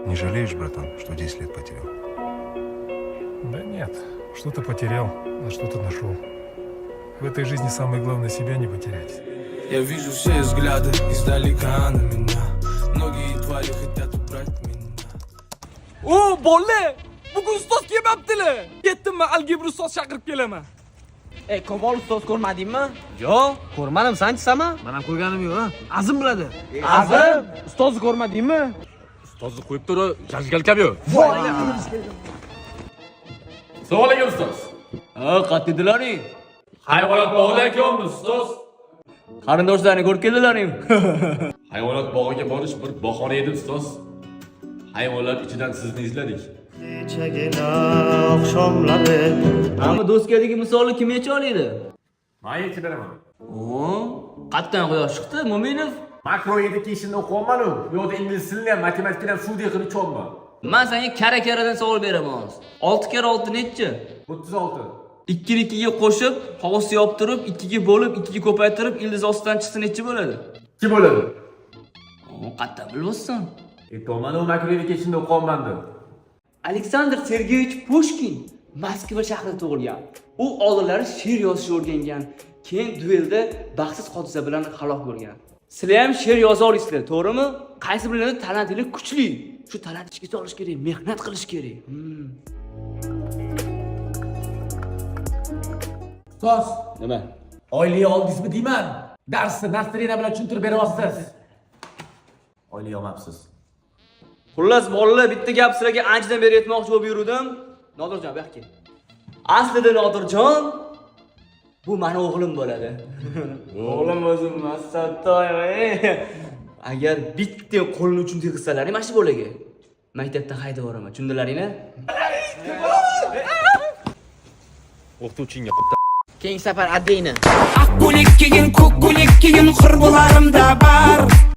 Не жалеешь, братан, что 10 лет потерял? Да нет, что-то потерял, а что-то нашел. В этой жизни самое главное себя не потерять. Я вижу все взгляды издалека на меня. Многие твари хотят убрать меня. O bola, bugun ustoz kelmabdilar. Ketdim man algebra ustoz chaqirib kelaman. Ey, Komol ustoz ko'rmadingmi? Yo'q. Ko'rmadim, san chiqsami? Men ham ko'rganim yo'q, ha. Azim biladi. Azim, ustozni ko'rmadingmi? Ustozni qo'yib turib, jajgalkam yo'q. Assalomu alaykum, ustoz. Ha, qayerda? Hayvonot bog'ida ekanmiz, ustoz. Qarindoshlarini ko'rib keldilaring. Hayvonot bog'iga borish bir bahona edi, ustoz. Hayvonlar ichidan sizni izladik. Kechagina oqshomlari. Ammo do'stgadagi misolni kim yecha oladi? Men yechib beraman. O, qatdan quyosh chiqdi, Mo'minov. Makro education'ni o'qiyapman-u. Bu yoqda ingliz tilini ham, matematikani ham suvdek qilib ichyapman. Men senga kara-karadan savol beraman hozir. 6 kara 6 nechi? 36. 2 ni 2 ga qo'shib, qog'oz yoptirib, 2 ga bo'lib, 2 ga ko'paytirib, ildiz ostidan chiqsa nechi bo'ladi? 2 bo'ladi. O, qatdan bilyapsan. Aytyapman-u, makro education'ni o'qiyapman deb. Aleksandr Sergeyevich Pushkin Moskva shahrida tug'ilgan. U oldinlari she'r yozishni o'rgangan, keyin duelda baxtsiz hodisa bilan halok bo'lgan. Sizlar ham she'r yoza olasizlar, to'g'rimi? Qaysi birini talantingiz kuchli? Shu talantni ishga solish kerak, mehnat qilish kerak. Ustoz, Nima? oylik oldingizmi deyman. Darsni Nasrina bilan tushuntirib beryapsiz. Oylik olmabsiz. Xullas, bolalar, bitta gap sizlarga anchadan beri aytmoqchi bo'lib yuruvdim. Nodirjon, bu yoqqa kel. Aslida Nodirjon bu mani o'g'lim bo'ladi. O'g'lim o'zim Masattoy. Agar bitta qo'lini uchun tegizsalaring mana shu bolaga maktabdan haydab yuboraman. Tushundilaringmi? O'qituvchingga Keyingi safar addingni. Ақ көйлек киген, көк көйлек киген құрбыларым да бар.